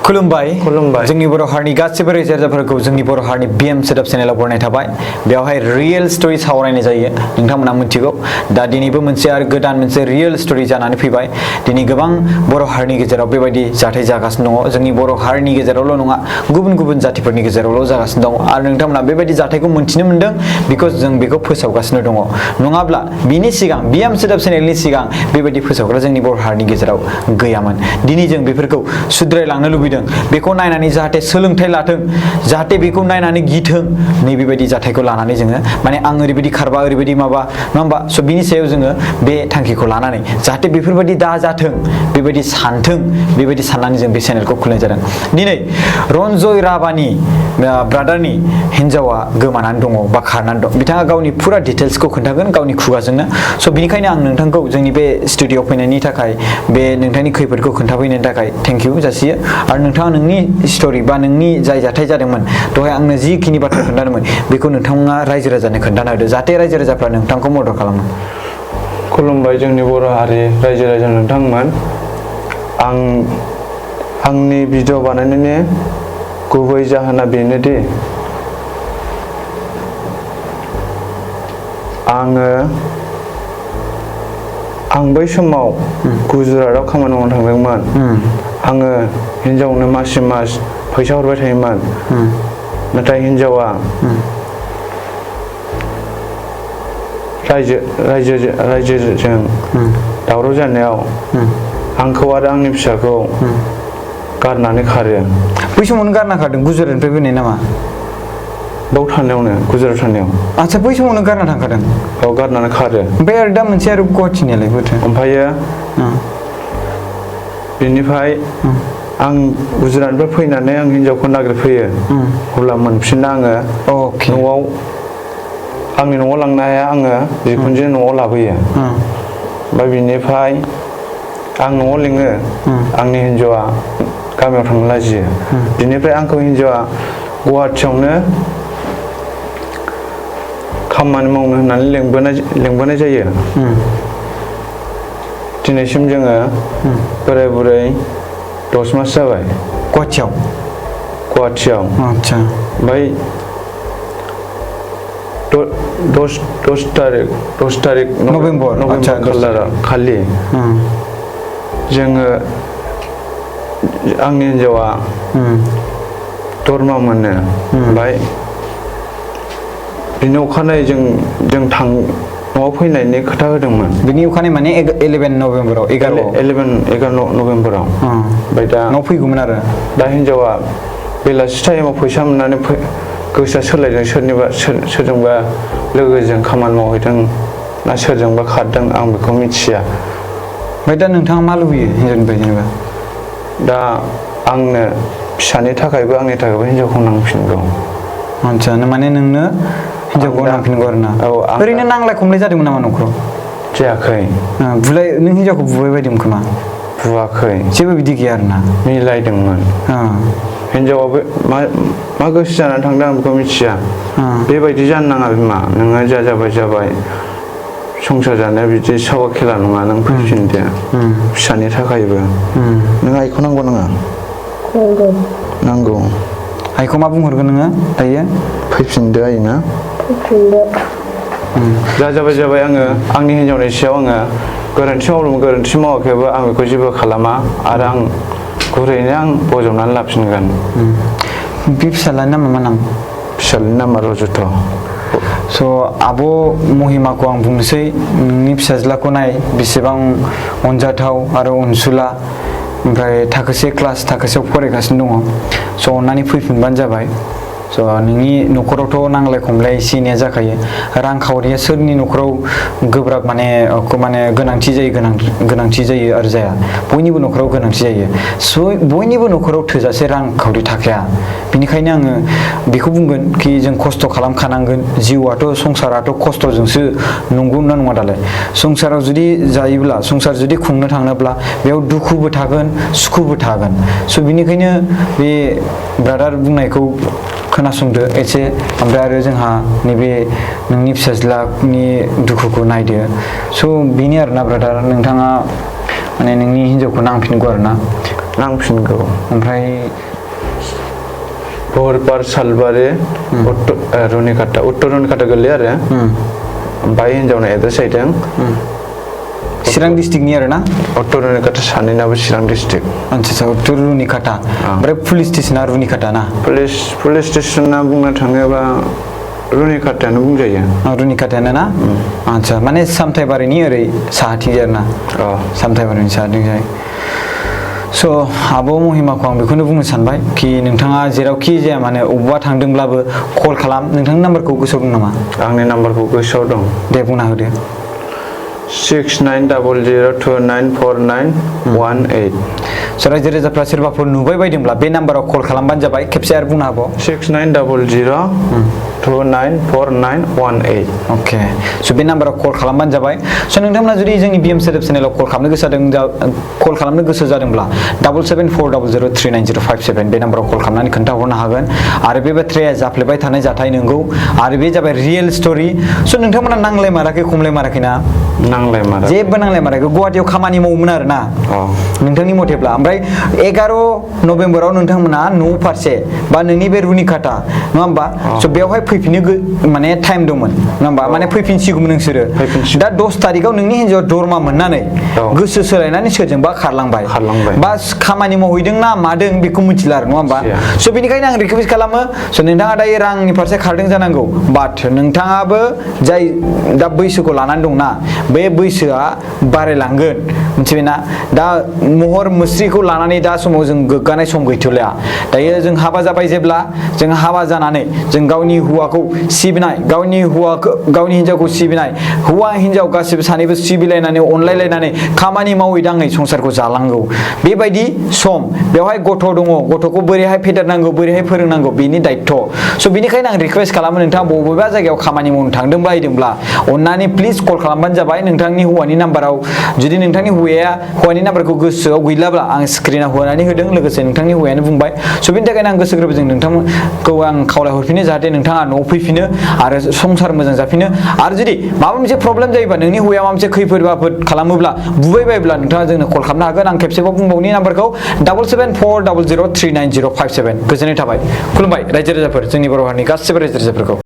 खुलुमबाय खुलुमबाय जोंनि बर' हारिनि गासिबो रायजो-राजाफोरखौ जोंनि बर' हारिनि BM सोदोब चेनेलाव बरायनाय थाबाय बेवहाय रियेल स्टोरी सावरायनाय जायो नोंथांमोना मिथिगौ दा दिनैबो मोनसे आरो गोदान मोनसे रियेल स्टोरी जानानै फैबाय दिनै गोबां बर' हारिनि गेजेराव बेबायदि जाथाय जागासिनो दङ जोंनि बर' हारिनि गेजेरावल' नङा गुबुन गुबुन जातिफोरनि गेजेरावल' जागासिनो दङ आरो नोंथांमोना बेबायदि जाथायखौ मोनथिनो मोनदों बिकज जों बेखौ फोसावगासिनो दङ नङाब्ला बिनि सिगां BM सोदोब चेनेलनि सिगां बेबायदि फोसावग्रा जोंनि बर' हारिनि गेजेराव गैयामोन दिनै जों बेफोरखौ सुद्रायलांनो लुबैदों बेखौ नायनानै जाहाथे सोलोंथाइ लाथों जाहाथे बेखौ नायनानै गिथों नै बेबायदि जाथायखौ लानानै जोङो माने आं ओरैबायदि खारबा ओरैबायदि माबा नङा होमबा स' बिनि सायाव जोङो बे थांखिखौ लानानै जाहाथे बेफोरबायदि दा जाथों बेबायदि सानथों बेबायदि साननानै जों बे चेनेलखौ खुलिनाय जादों दिनै रन्जय राभानि ब्रादारनि हिन्जावा गोमानानै दङ बा खारनानै दं बिथाङा गावनि फुरा डिटेल्सखौ खोन्थागोन गावनि खुगाजोंनो स' बिनिखायनो आं नोंथांखौ जोंनि बे स्टुडिअ'आव फैनायनि थाखाय बे नोंथांनि खैफोदखौ खोन्थाफैनायनि थाखाय थेंक इउ जासियो आरो नोंथाङा नोंनि स्ट'रि बा नोंनि जाय जाथाय जादोंमोन दहाय आंनो जिखिनि बाथ्रा खोन्थादोंमोन बेखौ नोंथाङा रायजो राजानो खोन्थाना होदो जाहाथे रायजो राजाफ्रा नोंथांखौ मदद खालामो खुलुमबाय जोंनि बर' हारि रायजो राजा नोंथांमोन आंनि भिडिअ बानायनायनि गुबै जाहोना बेनोदि आं बै समाव गुजरातआव खामानि मावनो थांदोंमोन आङो हिन्जावनो मासि मास फैसा हरबाय थायोमोन नाथाय हिन्जावा रायजोजों दावराव जानायाव आंखौ आरो आंनि फिसाखौ गारनानै खारो बै समावनो गारना खारदों गुजरातनिफ्राय फैनाय नामा बाव थानायावनो गुजरात थानायाव आच्छा बै समावनो गारना थांखादों औ गारनानै खारो ओमफ्राय आरो दा मोनसे आरो गुवाहाटिनियालाय बोथोर ओमफ्रायो बेनिफ्राय आं गुजरातनिफ्राय फैनानै आं हिन्जावखौ नागिरफैयो अब्ला मोनफिनना आङो न'आव आंनि न'आव लांनो हाया आङो बिखुनजोनि न'आव लाबोयो ओमफ्राय बिनिफ्राय आं न'आव लिङो आंनि हिन्जावा गामियाव थांनो लाजियो बिनिफ्राय आंखौ हिन्जावा गुवाहाटियावनो खामानि मावनो होननानै लेंबोनाय जायो दिनैसिम जोङो बोराय बुरै 10 मास जाबाय गुवाहाटियाव आच्छा ओमफ्राय 10 तारिख नभेम्बर खालि जोङो आंनि हिन्जावा दरमा मोनो ओमफ्राय बिनि अखानायै जों न'आव फैनायनि खोथा होदोंमोन बिनि अखानायै माने 11 नभेम्बराव 11 नभेम्बराव ओमफ्राय दा न'आव फैगौमोन आरो दा हिन्जावा बेलासि टाइमाव फैसा मोननानै गोसोआ सोलायदों सोरजोंबा लोगोजों खामानि मावहैदों ना सोरजोंबा खारदों आं बेखौ मिथिया ओमफ्राय दा नोंथाङा मा लुबैयो हिन्जावनिफ्राय जेनेबा दा आंनो फिसानि थाखायबो आंनि थाखायबो हिन्जावखौ नांफिनगौ आच्छा माने नोंनो हिन्जावखौ नांफिनगौ आरो ना ओरैनो नांलाय खमलाय जादोंमोन नामा न'खराव जायाखै नों हिन्जावखौ बुबाय बायदोंमोन खोमा बुवाखै जेबो बिदि गैया आरो ना मिलायदोंमोन हिन्जावाबो मा गोसो जानानै थांदों आं बेखौ मिथिया बेबायदि जानो नाङा बिमा नोङो जाबाय संसार जानाया बिदि सावा खेला नङा नों फैफिनदो फिसानि थाखायबो नों आइखौ नांगौ नाङा नांगौ आइखौ मा बुंहरगोन नोङो दायो फैफिनदो आइ ना जाबाय आङो आंनि हिन्जावनि सायाव आङो गोरोन्थि मावदोंमोन गोरोन्थि मावाखैबो आं बेखौ जेबो खालामा आरो आं गुरैनो आं बजबनानै लाफिनगोन बे फिसालानि नामा मा नाम फिसालानि नामा रजत स' आब' महिमाखौ आं बुंनोसै नोंनि फिसाज्लाखौ नाय बेसेबां अनजाथाव आरो अनसुला ओमफ्राय थाखोसेयाव फरायगासिनो दङ स' अननानै फैफिनबानो जाबाय स' नोंनि न'खरावथ' नांलाय खमलाय एसे एनैया जाखायो रांखावरिया सोरनि न'खराव गोब्राब माने गोनांथि जायो आरो जाया बयनिबो न'खराव गोनांथि जायो स' बयनिबो न'खराव थोजासे रांखावरि थाखाया बेनिखायनो आङो बेखौ बुंगोन कि जों खस्थ' खालामखानांगोन जिउआथ' संसाराथ' खस्थ'जोंसो नंगौना नङा दालाय संसाराव जुदि जायोब्ला संसार जुदि खुंनो थाङोब्ला बेयाव दुखुबो थागोन सुखुबो थागोन स' बिनिखायनो बे ब्रादार बुंनायखौ खोनासंदो एसे ओमफ्राय आरो जोंहा नैबे नोंनि फिसाज्लानि दुखुखौ नायदो स' बेनो आरोना ब्रादार नोंथाङा माने नोंनि हिन्जावखौ नांफिनगौ आरोना नांफिनगौ ओमफ्राय बहरपार सालबारि रुनिकाटा उत्तर रुनिकाटा गोलैयो आरो ओमफ्राय हिनजावना एड्रेस जाहैदों चिरां डिस्ट्रिक्टनि आरो ना उत्तर रुनिकाटा सानैनाबो चिरां डिस्ट्रिक्ट आच्छा उत्तर रुनिकाटा ओमफ्राय पुलिस स्टेसना रुनिकाटा ना पुलिस स्टेसना बुंनो थाङोबा रुनिकाटायानो बुंजायो रुनिकाटायानो ना आच्छा माने सामथाइबारिनि ओरै साहाथिं आरो ना सामथाइबारिनि साहाथिं जाय स' आब' महिमाखौ आं बेखौनो बुंनो सानबाय कि नोंथाङा जेरावखि जाया माने अबेबा थांदोंब्लाबो कल खालाम नोंथांनि नाम्बारखौ गोसोआव दं नामा आंनि नाम्बारखौ गोसोआव दं दे बुंना होदो 6900294918 स' रायजो राजाफ्रा सोरबाफोर नुबाय बायदोंब्ला बे नाम्बाराव कल खालामबानो जाबाय खेबसे आरो बुंनो हाबाव 6900294918 अके स' बे नाम्बाराव कल खालामबानो जाबाय स' नोंथांमोना जुदि जोंनि बिएम सोदोब चेनेलाव कल खालामनो गोसो जादोंब्ला 7740039057 बे नाम्बाराव कल खालामनानै खोन्थाहरनो हागोन आरो बे बाथ्राया जाफ्लेबाय थानाय जाथाय नंगौ आरो बे जाबाय रियेल स्ट'रि स' नोंथांमोना नांलायमाराखै खमलायमाराखैना नांलायमाराखै जेबो नांलायमाराखै गुवाहाटियाव खामानि मावोमोन आरो ना नोंथांनि मथेब्ला ओमफ्राय 11 नभेम्बराव नोंथांमोना न' फारसे बा नोंनि बे रुनिकाटा नङा होमबा स' बेवहाय फैफिनो माने टाइम दंमोन नङा होमबा माने फैफिनसिगौमोन नोंसोरो दा 10 तारिखाव नोंनि हिन्जावा दरमा मोननानै गोसो सोलायनानै सोरजोंबा खारलांबाय बा खामानि मावहैदों ना मादों बेखौ मिथिला आरो नङा होमबा स' बेनिखायनो आं रिकुवेस्ट खालामो स' नोंथाङा दायो रांनि फारसे खारदों जानांगौ बाट नोंथाङाबो जाय दा बैसोखौ लानानै दंना बे बैसोआ बारायलांगोन मिथिबायना दा महर मुस्रिखौ लानानै दा समाव जों गोग्गानाय सम गैथ'लिया दायो जों हाबा जाबाय जेब्ला जों हाबा जानानै जों गावनि हौवाखौ सिबिनाय गावनि हिन्जावखौ सिबिनाय हौवा हिन्जाव गासिबो सानैबो सिबिलायनानै अनलायलायनानै खामानि मावै दाङै संसारखौ जालांगौ बेबायदि सम बेवहाय गथ' दङ गथ'खौ बोरैहाय फेदेरनांगौ बोरैहाय फोरोंनांगौ बेनि दायित्व स' बेनिखायनो आं रिकुवेस्ट खालामो नोंथाङा बबेबा जायगायाव खामानि मावनो थांदों बायदोंब्ला अन्नानै प्लिज कल खालामबानो जाबाय नोंथांनि हौवानि नाम्बाराव जुदि नोंथांनि हौवानि नाम्बारखौ गोसोआव गैलाब्ला आं स्क्रिनाव होनानै होदों लोगोसे नोंथांनि हौवायानो बुंबाय स' बेनि थाखायनो आं गोसो गोरबोजों नोंथांमोनखौ आं खावलायहरफिनो जाहाथे नोंथाङा न'आव फैफिनो आरो संसार मोजां जाफिनो आरो जुदि माबा मोनसे प्रब्लेम जायोबा नोंनि हौवाया माबा मोनसे खैफोद आफोद खालामोब्ला बुबाय बायोब्ला नोंथाङा जोंनो कल खालामनो हागोन आं खेबसेबाव बुंबावनि नाम्बारखौ 7740039057 गोजोननाय थाबाय खुलुमबाय रायजो राजाफोर जोंनि बर' हारिनि गासिबो रायजो राजाफोरखौ